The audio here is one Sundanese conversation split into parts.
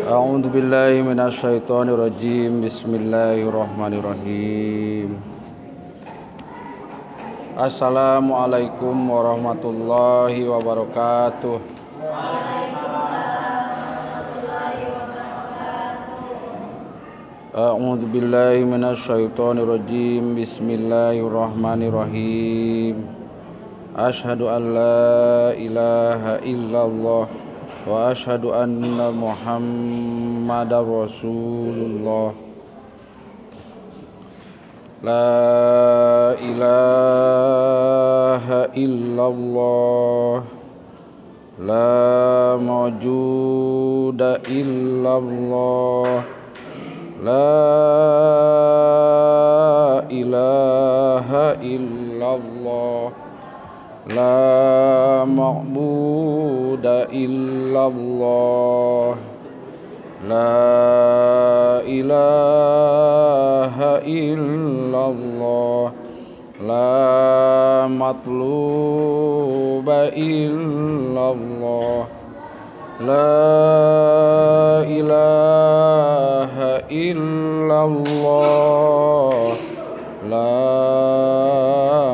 A'udzu billahi minasyaitonir rajim. Bismillahirrahmanirrahim. Assalamualaikum warahmatullahi wabarakatuh. Waalaikumsalam warahmatullahi wabarakatuh. A'udzu billahi minasyaitonir rajim. Bismillahirrahmanirrahim. Asyhadu an la ilaha illallah wa asyhadu anna Muhammadar Rasulullah. La ilaha illallah, la mawjuda illallah, la ilaha illallah, la ma'buda illallah, la ilaha illallah, la matluba illallah, la ilaha illallah, la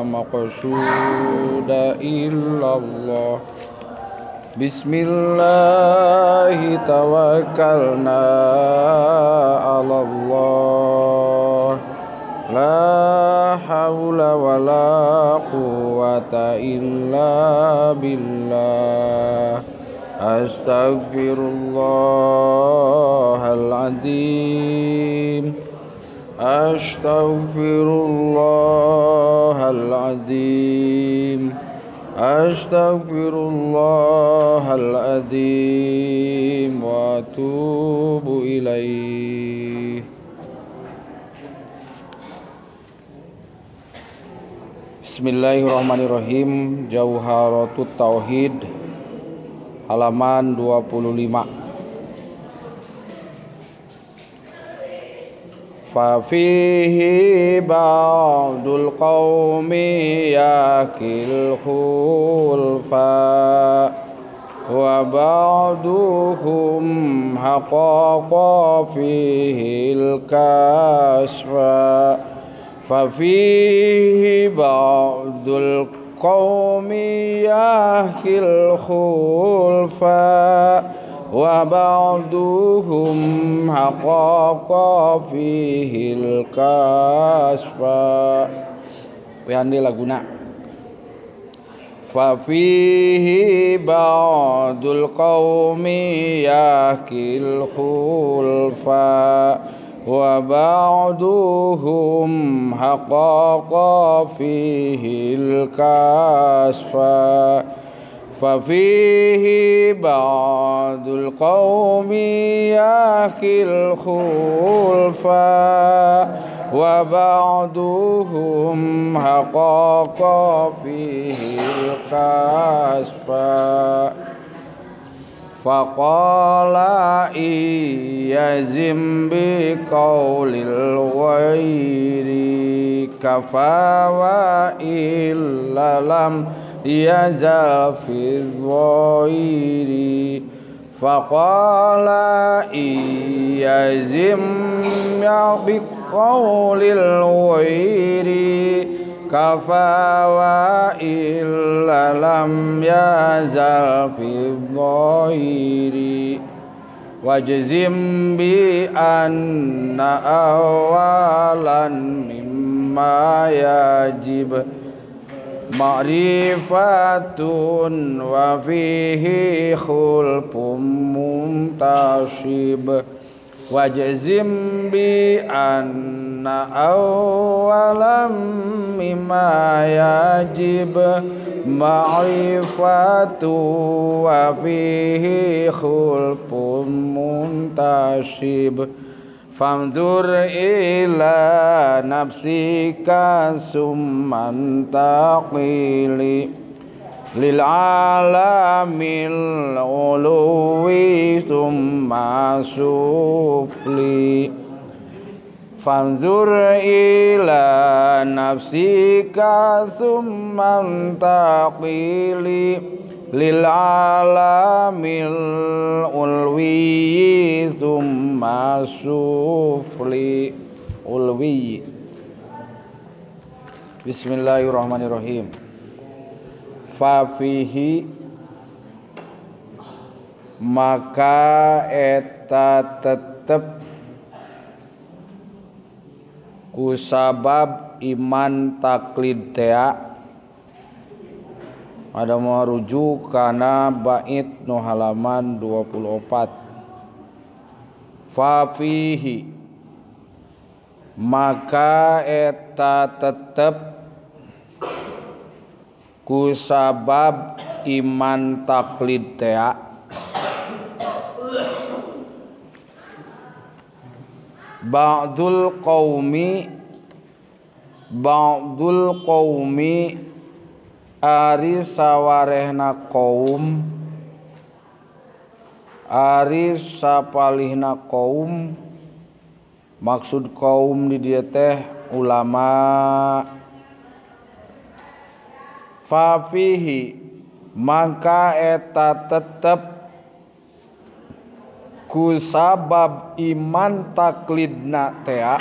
maqsuda illallah. Bismillahi tawakkalna ala Allah, la hawla wa la quwwata illa billah. Astaghfirullahal azim, astaghfirullahal azim, astaghfirullahal azim wa atubu ilaih. Bismillahirrahmanirrahim. Jauharatut Tauhid, halaman 25. Fa fihi ba'dul qaumi yakil khulfa wa ba'duhum haqqaqa fihil kasfa. Fa fihi ba'dul qaumi yakil khulfa wa ba'duhum haqqaqa fihil kasfa. Wihandi laguna. Fa fihi ba'dul qaumi yakil khulfa wa ba'duhum haqqaqa fihil kasfa. Fa fihi ba'dul qaumi yakil khulfa wa ba'duhum haqqaqa fihil kasfa. Faqala iyazim biqaulil ghairi kafa wa illa lam yazal fi dhairi. Faqala iyazim biqaulil ghairi kafa wa illa lam yazal fi dhairi. Wajzim bi anna awalan mimma yajib ma'rifatun wa fihi khulfun muntasib. Wajzim bi anna awalam mimma yajib ma'rifatu wa fihi khulfun muntasib. Fanzur ila nafsika summan taqili lil alamil uluwi summa sufli. Fanzur ila nafsika summan taqili Lil alamil ulwi thumma sufli ulwi. Bismillahirrahmanirrahim. Fa fihi maka eta tetep kusabab iman taklid tea. Ada mau rujuk kana bait no halaman 24. Fa fihi maka eta tetep kusabab iman taklid tea ba'dul qaumi ari sawarehna kaum, ari sapalihna kaum, maksud kaum di dieu teh ulama. Fa fihi maka eta tetep kusabab iman taklidna tea.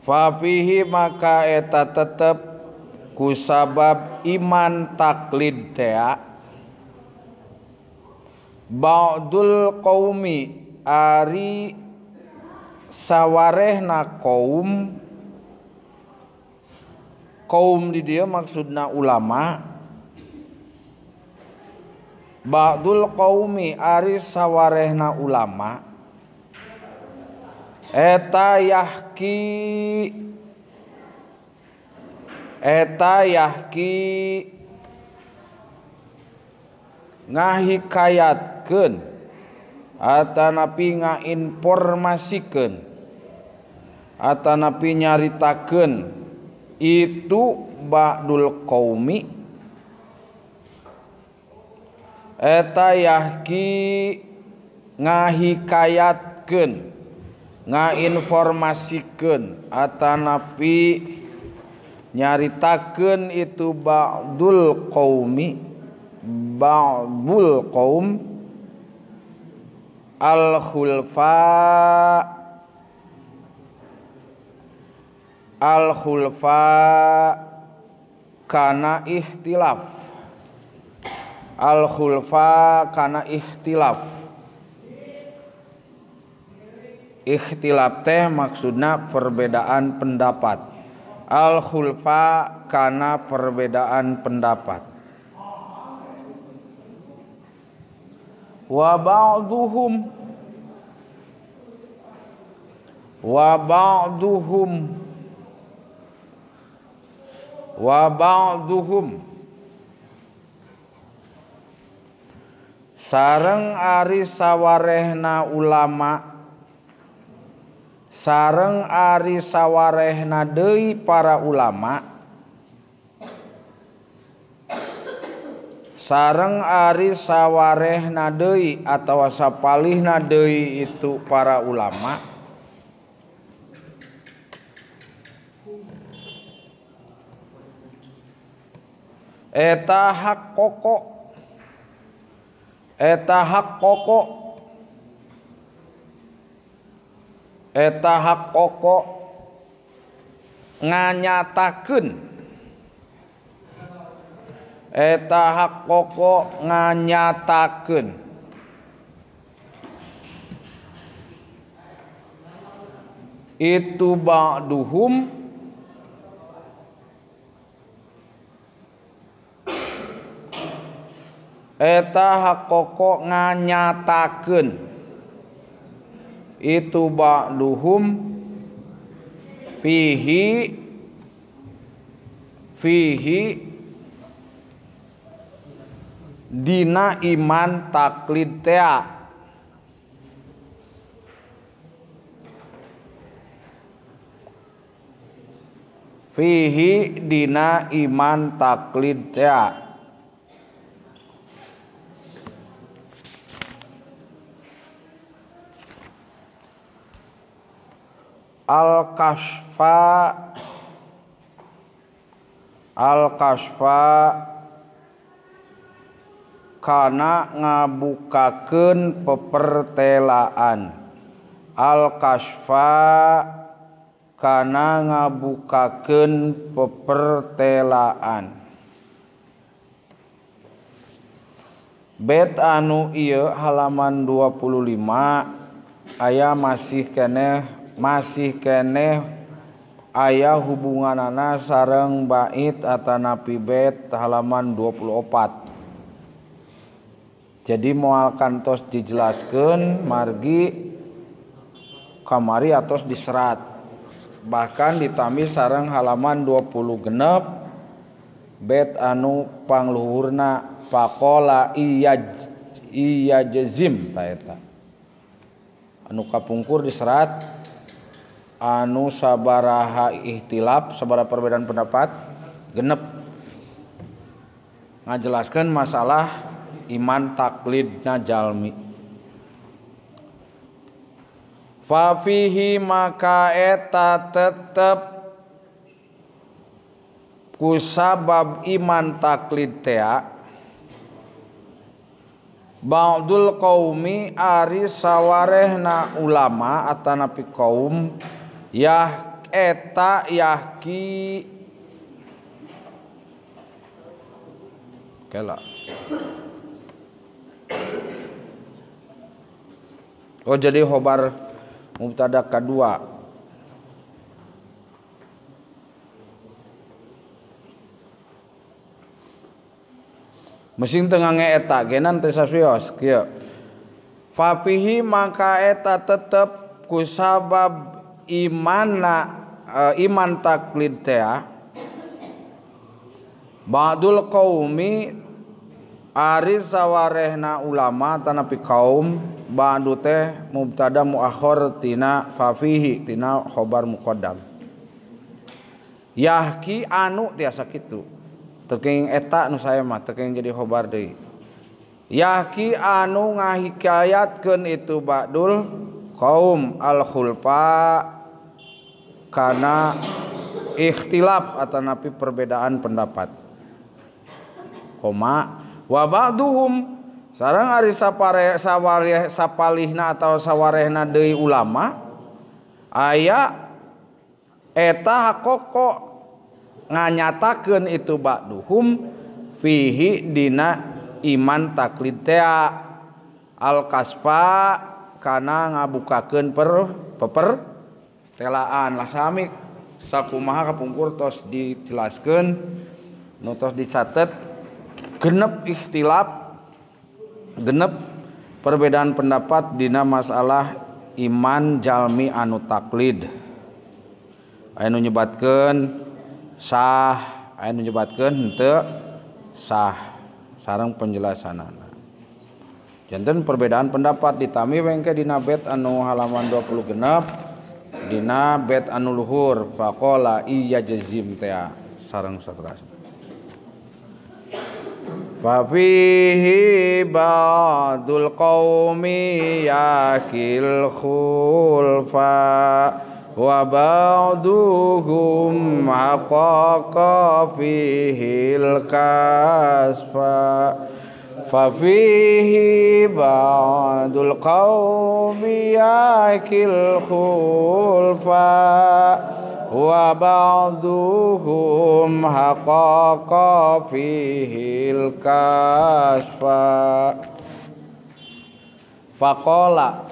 Fa fihi maka eta tetep kusabab iman taklid tea ba'dul qaumi ari sawarehna kaum. Kaum di dieu maksudna ulama. Ba'dul qaumi ari sawarehna ulama eta yahki ngahikayatkeun atanapi ngainformasikeun atanapi nyaritakeun itu ba'dul qaumi eta yahki ngahikayatkeun ngainformasikeun atanapi nyaritakeun itu ba'dul qaumi, ba'dul qaum al khulfa, al khulfa kana ikhtilaf, al khulfa kana ikhtilaf. Ikhtilaf teh maksudna perbedaan pendapat. Al khulfa kana perbedaan pendapat. Wa ba'duhum, wa ba'duhum, wa ba'duhum sareng ari sawarehna ulama, sareng ari sawarehna deui para ulama, sareng ari sawarehna deui atawa sapalihna deui itu para ulama eta hak koko, eta hak koko, eta hak koko nganyatakeun, eta hak koko nganyatakeun itu ba'duhum eta hak koko nganyatakeun itu ba'duhum fihi, fihi dina iman taklid tea. Fihi dina iman taklid tea. Al-kashfa, al-kashfa kana ngabukakeun pepertelaan al kasfa kana ngabukakeun pepertelaan. Bet anu ieu halaman 25 aya masih keneh aya hubunganana sareng bait atanapi bet halaman 24. Jadi moal kantos dijelaskeun margi kamari atos diserat. Bahkan ditambih sareng halaman 20 genep bet anu pangluhurna faqala iya jazim ta eta. Anu kapungkur diserat anu sabaraha ihtilaf, sabaraha perbedaan pendapat genep ngajelaskeun masalah iman taklidna jalmi. Fa fihi maka eta tetep kusabab iman taklid tea ba'dul qaumi ari sawarehna ulama atanapi kaum yah eta yahki kela. Oh jadi khobar mubtada kedua. Mesin tengah eta genan teh sawios kieu. Fafihi maka eta tetep kusabab imanna iman taklid teh ba'dul qaumi ari sawarehna ulama tanapi kaum ba'du teh mubtada muakhir tina fafihi tina khobar muqaddam. Yahki anu tiasa kitu. Teuking eta nu saya mah teuking jadi khobar deui. Yahki anu ngahikayatkeun itu ba'dul qaum al khulfa kana ikhtilaf atanapi perbedaan pendapat. Koma wa ba'duhum sareng ari sapare sawareh sapalihna atawa sawarehna deui ulama aya eta hakoko nganyatakeun itu ba'duhum fihi dina iman taklid tea al kasfa kana ngabukakeun peper telaan lah sami sakumaha kapungkur tos dijelaskeun nu tos dicatet genep ikhtilaf genep perbedaan pendapat dina masalah iman jalmi anu taklid. Aya nu nyebatkeun sah, aya nu nyebatkeun henteu sah sareng penjelasanana. Janten perbedaan pendapat ditami wengke dina bet anu halaman 20 genep dina bet anu luhur faqala iya jazim teh sareng saterasna. Fa fihi ba'dul qaumi yakil khulfa wa ba'duhum haqqaqa fihil kasfa. Fa fihi ba'dul qaumi yakil khulfa wa ba'duhum haqqaqa fihil kasfa. Faqala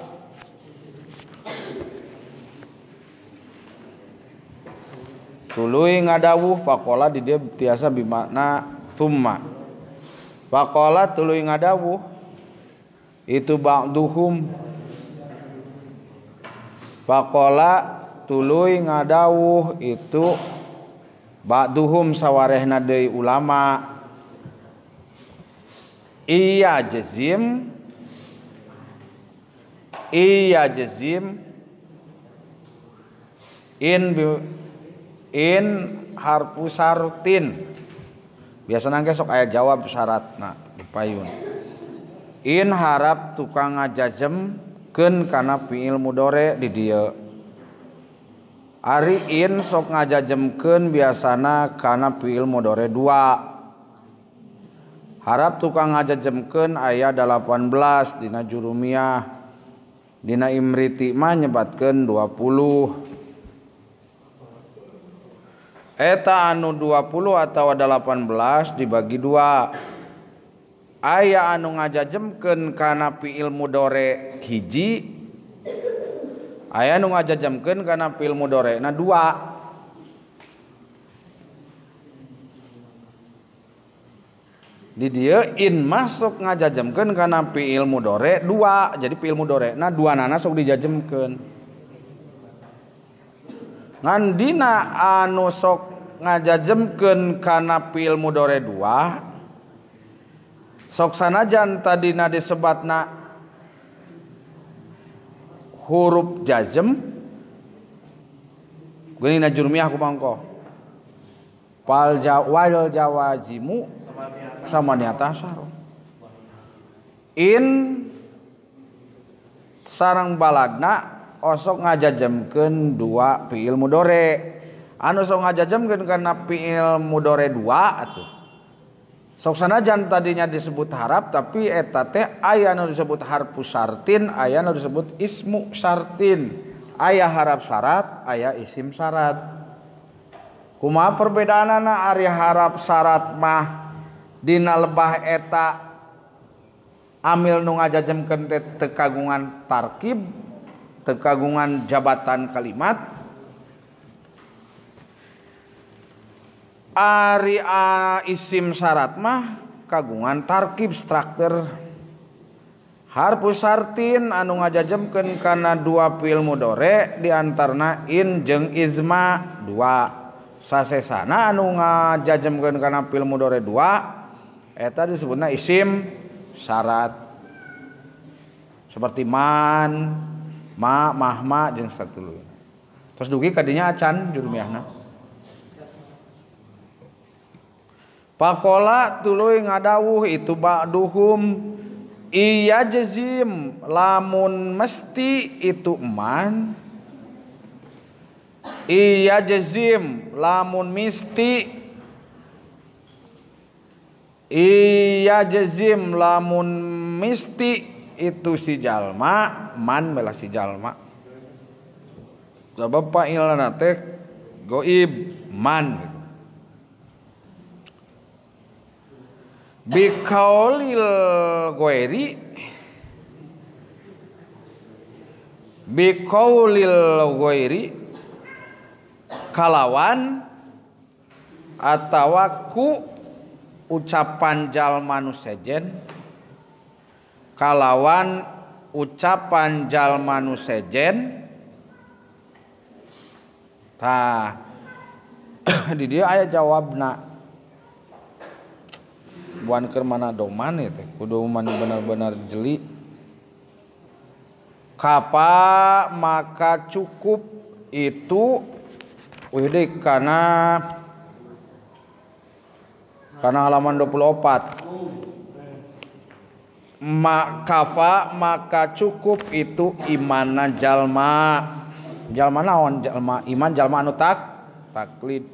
tuluy ngadawuh faqala di dia tiasa bimakna thumma. Faqala tuluy ngadawuh itu ba'duhum. Faqala tuluy ngadawuh itu ba'duhum sawarehna deui ulama. Iya jazim, iya jazim in harfu syaratin. Biasana ge sok aya jawab syaratna di payun. In harap tukang ngajazemkeun kana fi'il mudhari di dieu. Ari in sok ngajazemkeun biasana kana fi'il mudhari dua. Harap tukang ngajajemkeun aya 18 dina jurumiyah. Dina imriti mah nyebatkeun 20. Eta anu 20 atawa 18 dibagi 2. Aya anu ngajajemkeun kana fi'il mudhari hiji, aya anu ngajajemkeun kana fi'il mudhari na 2. Di dieu in masuk ngajajemkeun kana fi'il mudhari 2. Jadi fi'il mudhari na 2 nana sok dijajemkeun. Ngan dina anu sok ngajajemkeun kana fi'il mudhari 2 sok sanajan tadina disebatna huruf jazm geuning na jurmiyah kumangko fal wal jawazimu sama niata sarong in sarang baladna osok ngajajemkeun 2 fi'il mudhari anu sok ngajajemkeun kana fi'il mudhari 2 atuh sok sanajan tadinya disebut harap tapi eta teh aya nu disebut harfu syartin, aya nu disebut ismu syartin, aya harap syarat, aya isim syarat. Kumaha perbedaanana ari harap syarat mah dina lebah eta amil nu ngajajemkeun teh teu kagungan tarkib, teu kagungan jabatan kalimat. Ari isim syarat mah kagungan tarkib struktur. Harfu syartin anu ngajajemkeun kana 2 fi'il mudhari diantarana in jeung izma 2. Sasesana anu ngajajemkeun kana fi'il mudhari 2 eta disebutna isim syarat. Seperti man, ma, mahma jeung satuluyna. Terus dugi kadinya acan jurumiyahna. Pakola tuluy ngadawuh itu ba'duhum iya jazim lamun mesti itu man, iya jazim lamun misti, iya jazim lamun misti itu si jalma man belah si jalma sebab fa'ilna teh goib man gitu. Bikaulil ghairi, bikaulil ghairi kalawan atawa ku ucapan jalma nu sejen, kalawan ucapan jalma nu sejen. Tah di dieu aya jawabna. Buan keur mana doman ya teh kudu mana benar-benar jeli. Kapa maka cukup itu wih deui kana halaman 24. Kafa maka cukup itu imana jalma. Jalma naon? Jalma iman jalma anu taklid.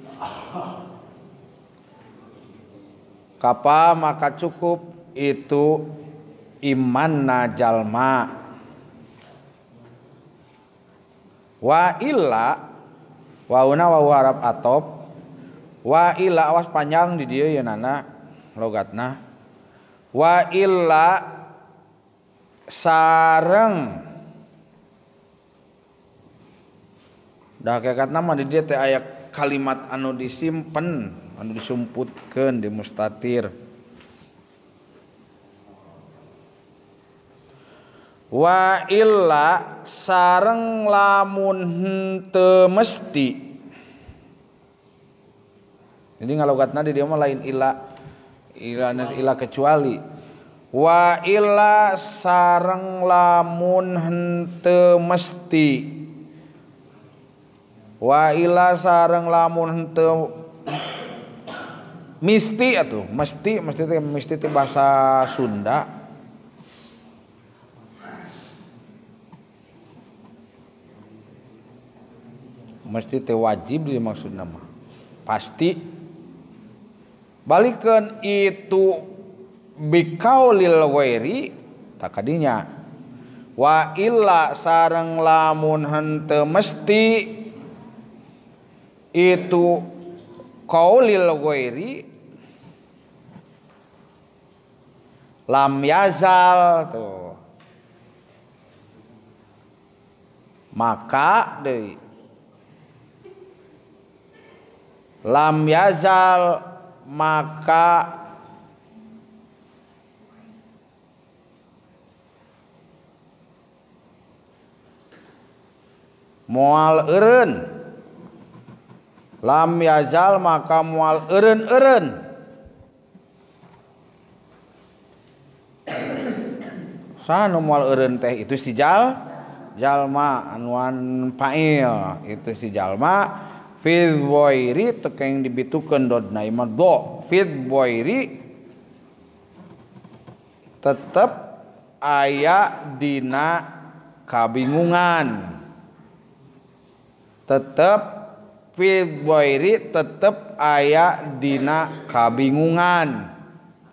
Kapa maka cukup itu imanna jalma. Wa illa wauna wawu harap atop. Wa illa awas panjang di dieu ya nana logatna. Wa illa sareng dah hakikatna mah di dieu teh aya kalimat anu disimpen, anu disumputkeun di mustatir. Wa illa sareng lamun henteu mesti. Jadi ngalogatna di dieu mah lain illa, illa illa kecuali. Wa illa sareng lamun henteu mesti. Wa illa sareng lamun henteu misti atuh, mesti mesti teh misti teh bahasa Sunda. Mesti teh wajib dimaksudna mah. Pasti. Balikeun itu Bikaulil ghairi takadinya wa illa sareng lamun henteu mesti itu qaulil ghairi lam yazal tuh maka deui lam yazal maka moal eureun lam yazal maka moal eureun-eureun saha nu moal eureun teh itu si jalma anuan fa'il itu si jalma fil wairi tekeng dibitukeun dodna imah do fil wairi tetep aya dina kabingungan tetep fil wairi tetep aya dina kabingungan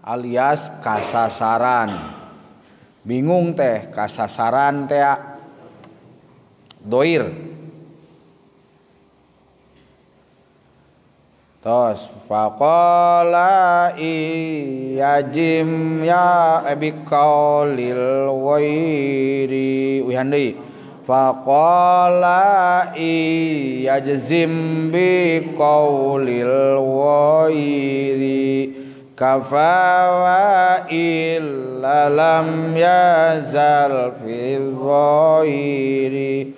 alias kasasaran bingung teh kasasaran teh doir tos faqala iyajim ya biqaulil wairi uihan deui faqala iyajzim biqaulil wairi kafa wa illa lam yazal fil wairi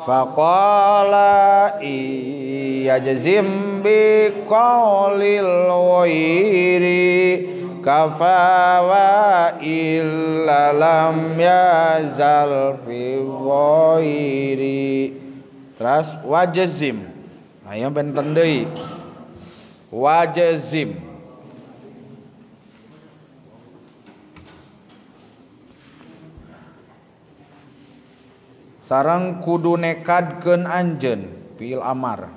faqala iyajzim biqaulil wairi kafa wa illa lam yazal fil wairi. Terus wajazim aya benten deui wajazim sareng kudu nekadkeun anjeun fiil amar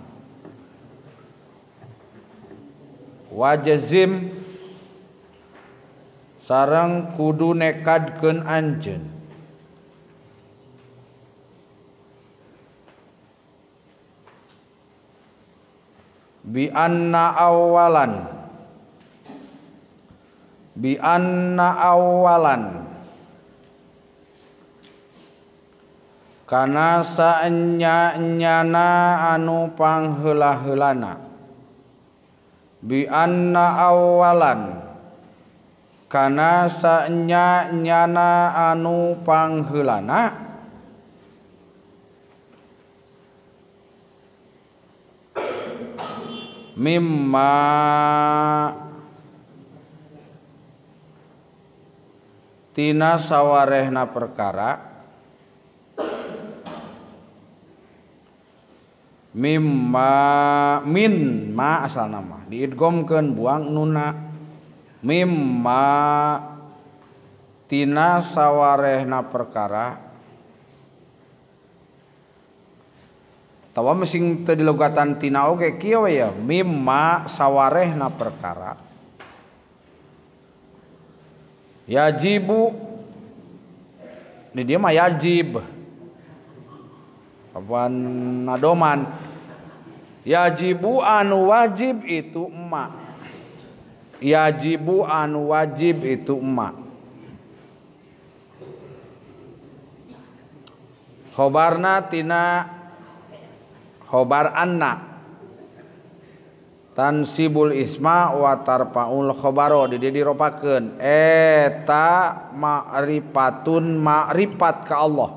wajazim sareng kudu nekadkeun anjeun bi anna awalan bi anna awalan kana saenya-enyana anu pangheula-heulana bi anna awalan kana saenya-enyana anu pangheulana mimma tina sawarehna perkara mimma min ma asal nama diidgomkeun buang nuna mimma tina sawarehna perkara tawa mesing teu dilogatan tina oge kieu we ya mimma sawarehna perkara yajibu di dia mah yajib kapan nadoman yajibu anu wajib itu emak yajibu anu wajib itu emak khobarna tina khobar anna tansibul isma wa tarfaul khobaro di dieu diropakeun eta ma'rifatun ma'rifat ka Allah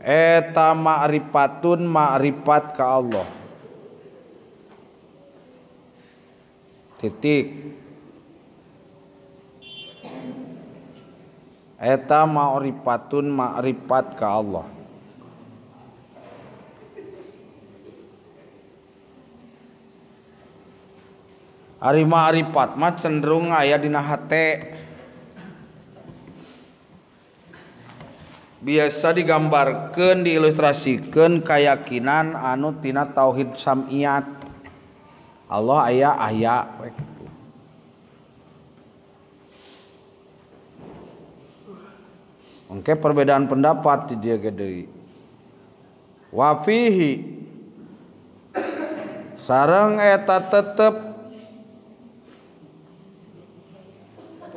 eta ma'rifatun ma'rifat ka Allah titik eta ma'rifatun ma'rifat ka Allah. Ari ma'rifat mah cenderung aya dina hate biasa digambarkeun diilustrasikeun kayakinan anu tina tauhid sam'iyat Allah aya aya we kitu. Engke perbedaan pendapat di dieu ge deui. Wa fihi sareng eta tetep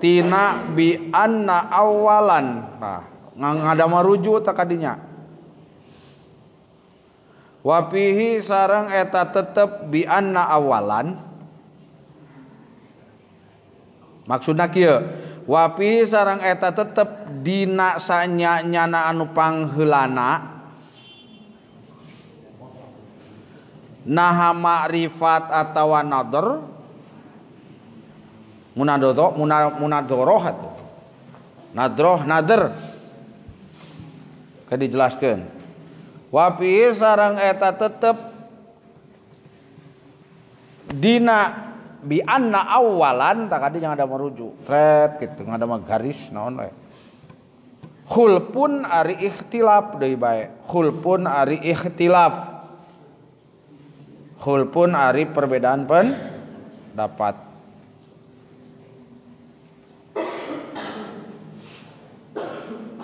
tina bi anna awalan. Nah, ngadama rujuk tak kadinya. Wa fihi sareng eta tetep bi anna awalan. Maksudna kieu, wa fihi sareng eta tetep dina sanya nyana anu pangheulana naha ma'rifat atawa nadhr munadoro munadoroh atuh nadroh nadr ke dijelaskeun. Wa fihi sareng eta tetep dina bi anna awalan tak adi jangan ada merujuk tret gitu ada mah garis naon we khulpun ari ikhtilaf deui bae khulpun ari ikhtilaf khulpun ari perbedaan pendapat.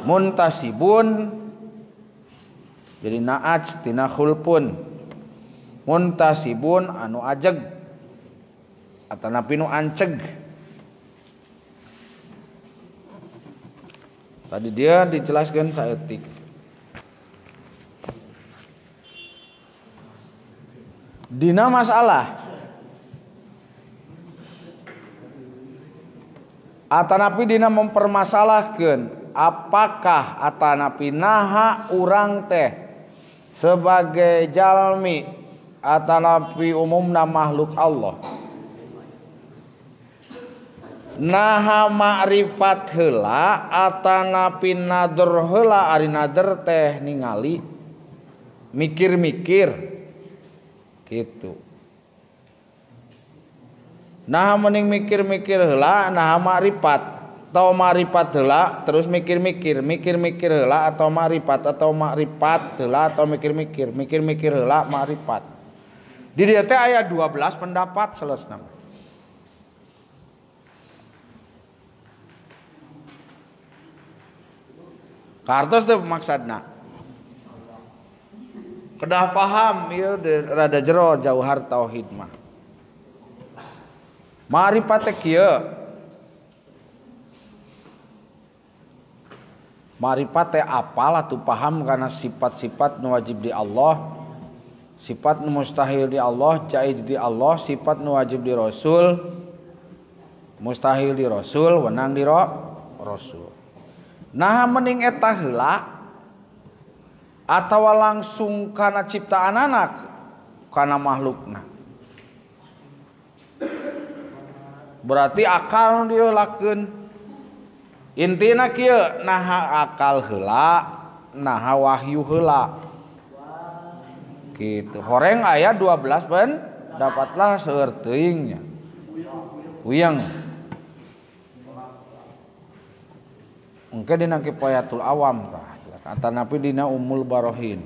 Muntasibun jadi naaj tina khulpun muntasibun anu ajeg atanapi nu anceg. Tadi dia dijelaskan saeutik. Dina masalah atanapi dina mempermasalahkan apakah atanapi naha urang teh sebagai jalmi atanapi umumna makhluk Allah naha ma'rifat heula atanapi nadhr heula ari nadhr teh ningali mikir-mikir gitu. Nah mending mikir-mikir heula naha ma'rifat atau ma'rifat heula terus mikir-mikir, mikir-mikir heula atau ma'rifat heula atau mikir-mikir, mikir-mikir heula ma'rifat. Di dieu teh aya 12 pendapat selesna. Kartos teh maksudna. Kedah paham ieu rada jero jauhar tauhid mah. Ma'rifat teh kieu. Ma'rifat teh apal atuh paham kana sifat-sifat nu wajib di Allah, sifat nu mustahil di Allah, jaiz di Allah, sifat nu wajib di Rasul, mustahil di Rasul, wenang di Rasul. Nah mending eta heula atawa langsung kana ciptaan anak kana makhlukna. Berarti akal nu diheulakeun. Intina kieu naha akal heula, naha wahyu heula. Gitu. Horeng aya 12 pen dapatlah seueur teuing nya. Uyang. Engke dina Kifayatul Awam tah, atanapi dina Ummul Barohin.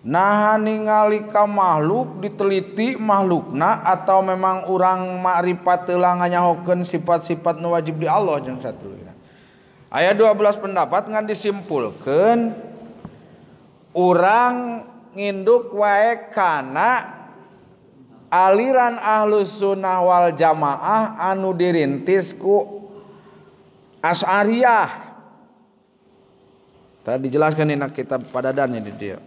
Nah ningali ka makhluk diteliti makhlukna atau memang urang makrifat heula nganyahokeun sifat-sifat nu wajib di Allah jeung satuluyna. Aya 12 pendapat ngan disimpulkeun urang nginduk wae kana aliran Ahlus Sunnah wal Jamaah anu dirintis ku Asy'ariyah. Tadi dijelaskan dina kitab Padadan ini dia.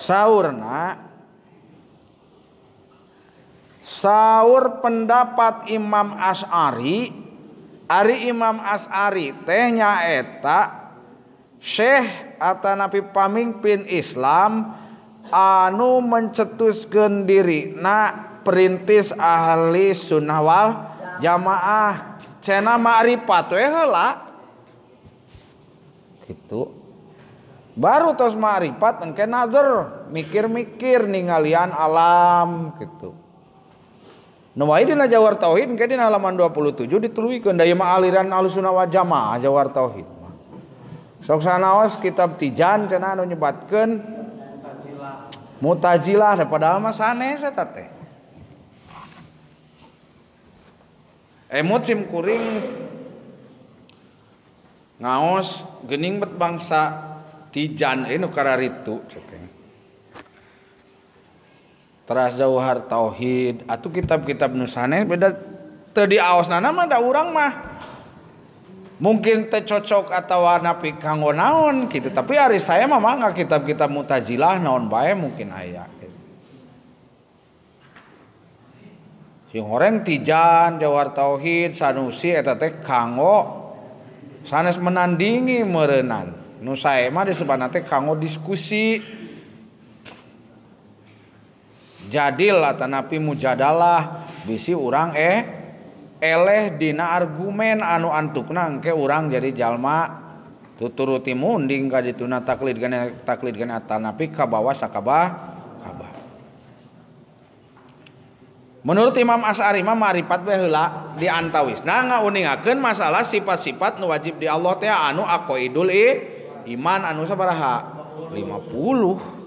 Saurna saur pendapat Imam Asy'ari, ari Imam Asy'ari teh nyaeta syekh atanapi pamimpin Islam anu mencetuskeun dirina perintis ahli sunnah wal jamaah cenah ma'rifat we heula gitu. Baru tos ma'rifat engke nazar mikir-mikir ningalian alam gitu. Nu wae dina Jawhar Tauhid engke dina halaman 27 dituluykeun da ieu mah aliran Ahlussunnah wal Jamaah Jawhar Tauhid. Sok sanaos kitab Tijan cenah anu nyebatkeun Mutazilah padahal mah sanes eta teh. Emut sim kuring ngaos geuning bet bangsa Tijan nu kararitu teras Jauhar Tauhid atuh kitab-kitab nu sanes beda teu diaosna mah da urang mah mungkin teu cocok atawa napi kanggo naon kitu tapi ari saya mah mangga kitab-kitab Mu'tazilah naon bae mungkin aya gitu. Sing horeng Tijan Jauhar Tauhid Sanusi eta teh kanggo sanes menandingi meureunnan. Nu sae mah disebutna teh kanggo diskusi. Jadil atanapi mujadalah bisi urang eleh dina argumen anu antukna engke urang jadi jalma tuturuti munding ka dituna taklid gane atanapi kabawa sakabah kabah. Menurut Imam Asy'ari mah ma'rifat we heula di antawisna ngauningakeun masalah sifat-sifat nu wajib di Allah teh anu aqaidul iman anu sabaraha 50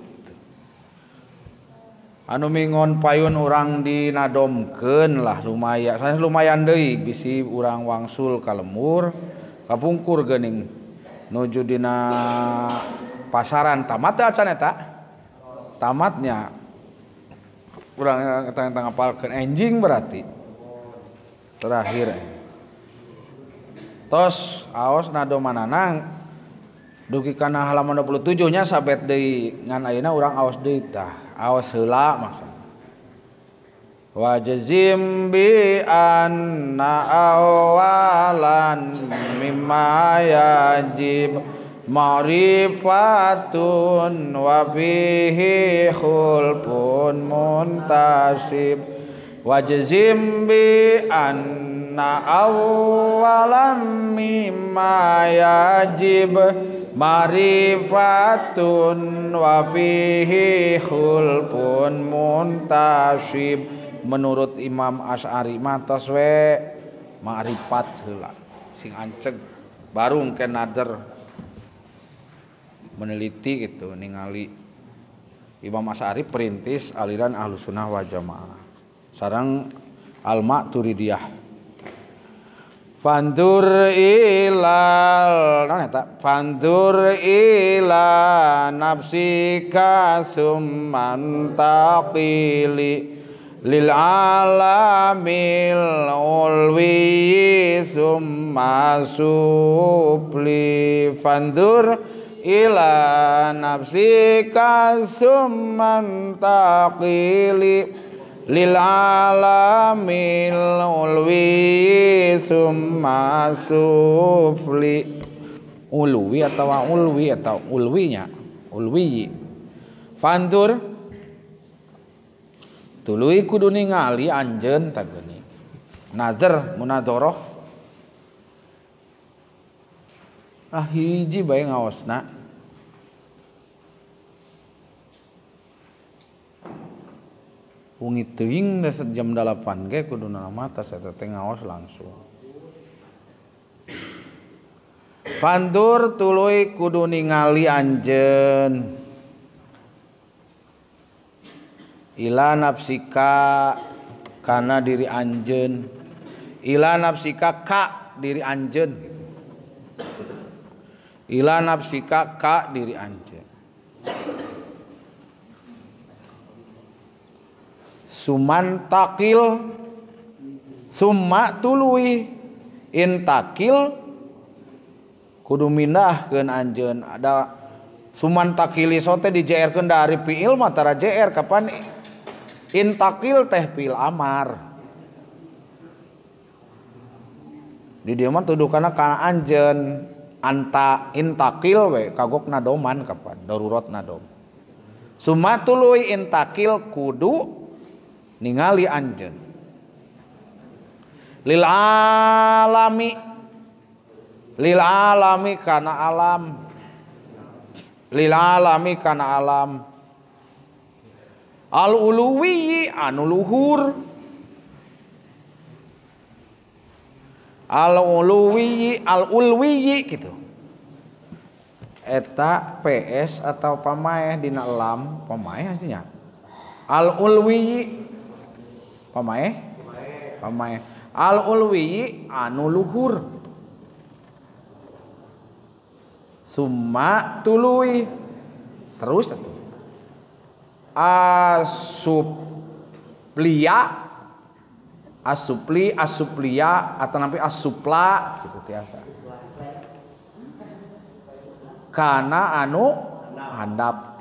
anu mingon payun urang dinadomkeun lah lumayan sanes lumayan deui bisi urang wangsul ka lemur kapungkur geuning nuju dina pasaran tamat teh acan eta tamatnya urang eta ngapalkeun enjing berarti terakhir tos aos nadomanana dugi kana halaman 27 nya sabet deui ngan ayeuna urang aos deui tah aos heula maksudna wajzim bi anna awalan mimma yajib ma'rifatun wa fihi khulfun muntasib wajzim bi anna awalan mimma yajib ma'rifatun wa fihi khulfun muntasib. Menurut Imam Asy'ari mah tos we ma'rifat heula sing anceg baru engke nader meneliti gitu ningali Imam Asy'ari perintis aliran Ahlus Sunnah wal Jamaah sareng Al-Maturidiyah. Fandur ilal naon eta fandur ila nafsika summantaqili lil alamil ulwi summa supli fandur ila nafsika summantaqili lil alamil ulwi summa sufli. Ulwi atau ulwi atau ulwinya ulwi fandur tuluy kudu ningali anjeun tah geuning nazar munadharah ah hiji bae ngaosna wengi teuing jam 8 ge kuduna mah tas eta teh ngaos langsung. Fandur tuluy kudu ningali anjeun ila nafsika kana diri anjeun ila nafsika ka diri anjeun ila nafsika ka diri anjeun sumantakil summa tuluy intakil kudu mindahkeun anjeun ada sumantakili sote di JR-keun dari fiil mah tara JR kapan intakil teh fiil amar di dieu mah tuduhkeunna kana anjeun anta intakil we kagok nadoman kapan darurat nadom summa tuluy intakil kudu ningali anjeun lil alami kana alam lil alami kana alam al uluwi anu luhur al uluwi al ulwi gitu eta PS atau pamaeh dina lam pamaeh aslinya al ulwi pamaeh pamaeh Al ulwi anu luhur. Summa tuluy terus atuh. Asuplia asupli asuplia atau nampi asupla gitu tiasa. Kana anu handap.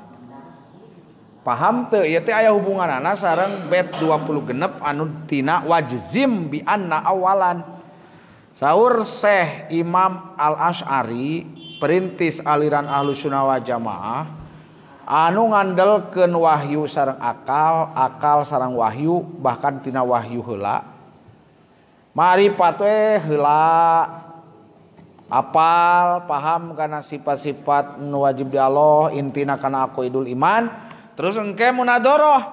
Paham teu ieu teh aya hubunganana sareng bet 26 anu tina wajzim bi anna awalan. Saur Syekh Imam Al-Asy'ari perintis aliran Ahlussunnah wal Jamaah anu ngandelkeun wahyu sareng akal, akal sareng wahyu bahkan tina wahyu heula. Maripat we heula apal paham kana sifat-sifat nu wajib di Allah intina kana aqidul iman. Terus engke munadoroh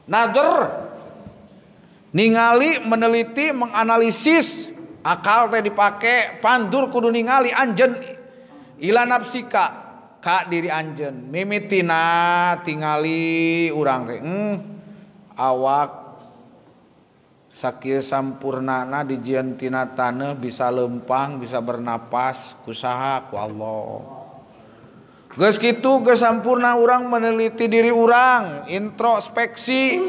nador ningali meneliti menganalisis akal teh dipake pandur kudu ningali anjeun ila nafsika ka diri anjeun mimitina tingali urang teh awak sakieu sampurnana dijieun tina taneuh bisa leumpang bisa bernapas kusaha ku Allah. Geus kitu geus sampurna urang meneliti diri urang, introspeksi.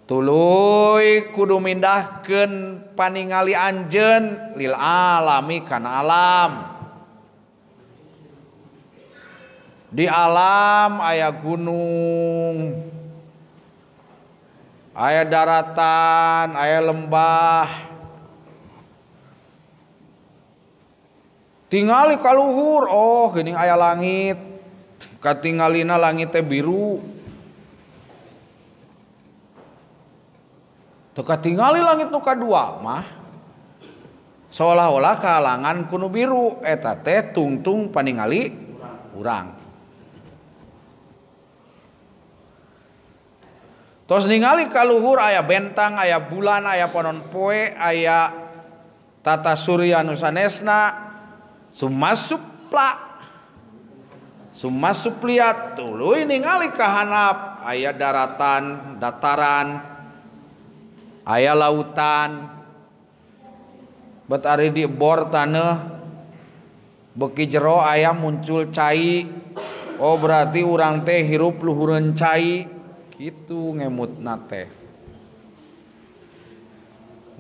Tuluy kudu mindahkeun paningali anjeun lil alami kana alam. Di alam aya gunung, aya daratan, aya lembah. Tingali kaluhur, oh geuning aya langit. Katingalina langit teh biru. Teu katingali langit nu kadua mah seolah-olah kahalangan ku nu biru eta teh tungtung paningali urang. Tos ningali kaluhur aya bentang, aya bulan, aya panon poe, aya tata surya nu sanesna. Sumasupla sumasupliat tuluy ningali kahanap aya daratan, dataran, aya lautan. Bet ari di bor taneuh beuki jero aya muncul cai. Oh berarti urang teh hirup luhureun cai kitu ngemutna teh.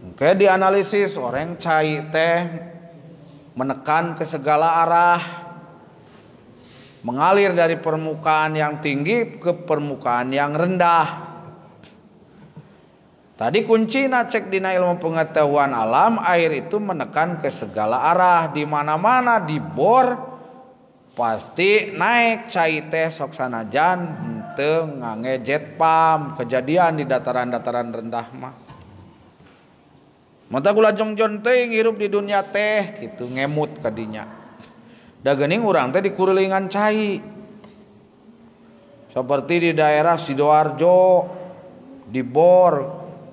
Engke dianalisis orang cai teh menekan ke segala arah, mengalir dari permukaan yang tinggi ke permukaan yang rendah. Tadi kuncina cek dina ilmu pengetahuan alam, air itu menekan ke segala arah, di mana-mana dibor pasti naik cai teh sok sanajan henteu ngange jet pump, kejadian di dataran-dataran rendah mah. Mata kula jongjon teuing hirup di dunia teh kitu ngemut kadinya. Da geuning urang teh dikurilingan cai. Seperti di daerah Sidoarjo di bor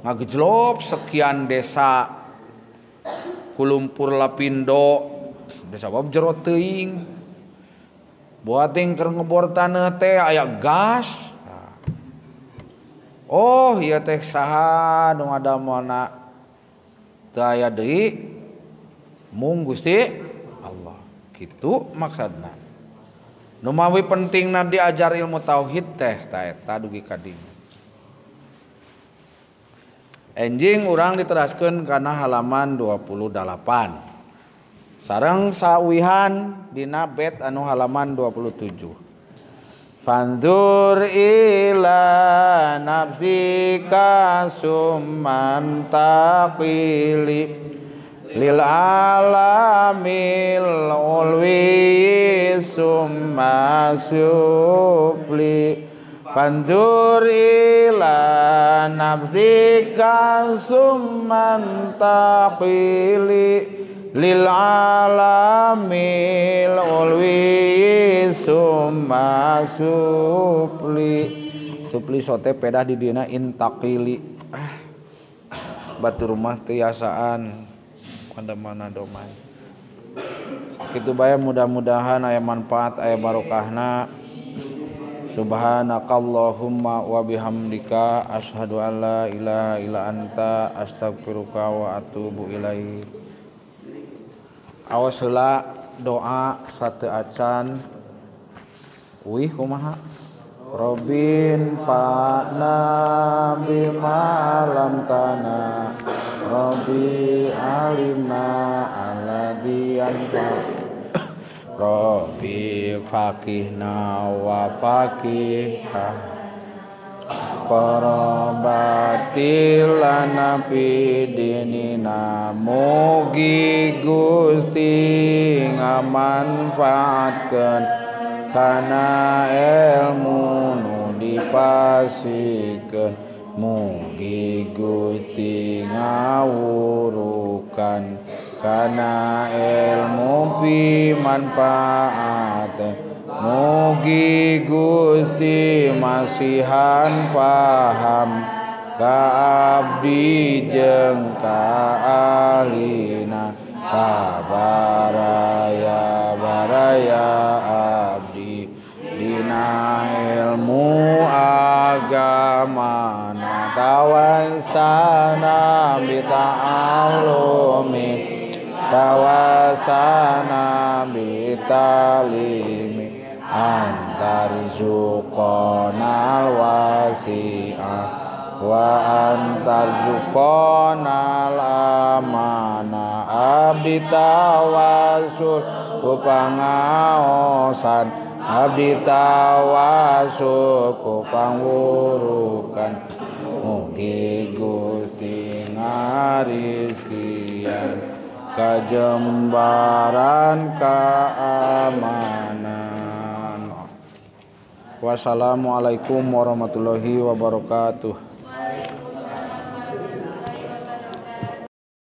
ngagejlop sekian desa kulumpur lapindo desa bab jero teuing. Buating keur ngebor taneuh teh aya gas. Oh ieu teh saha nu ngadamona teu aya deui mung Gusti Allah. Kitu maksudna. Nu mawi pentingna diajar ilmu tauhid teh ta eta dugi ka dinya. Enjing urang diteraskeun kana halaman 28. Sareng sawihan dina bet anu halaman 27. Fanzur ila nafsika summan taqili lil alamil ulwi summa sufli. Fanzur ila nafsika summan taqili lil alamil ulwi summa supli. Supli sote pedah di dina intaqili. Batu rumah tiasaan kada mana domai. Kitu bae mudah-mudahan aya manfaat aya barokahna. Subhanakallahumma wa bihamdika asyhadu an la ilaha illa anta astaghfiruka wa atubu ilaik. Awas heula doa sateu acan wih kumaha Robin fa'na bima lam tana Robbi alimna alladzi anfa Robbi faqihna wa faqihha Qarabatil lana fi dinina mugi Gusti ngamanfaatkeun kana ilmu nu dipasikeun mugi Gusti ngawurukan kana ilmu pimanfaat mugi Gusti masihan paham ka abdi jeung ka ahlina ka baraya baraya abdi dina ilmu agama na tawasana bita'alumi tawasana bitalimi antarzuqonal wasi'ah wa antarzuqonal amana abdi tawasul ku pangaosan abdi tawasul ku pangwurukan mugi Gusti ngarizkian kajembaran keamanan. Wassalamualaikum warahmatullahi wabarakatuh.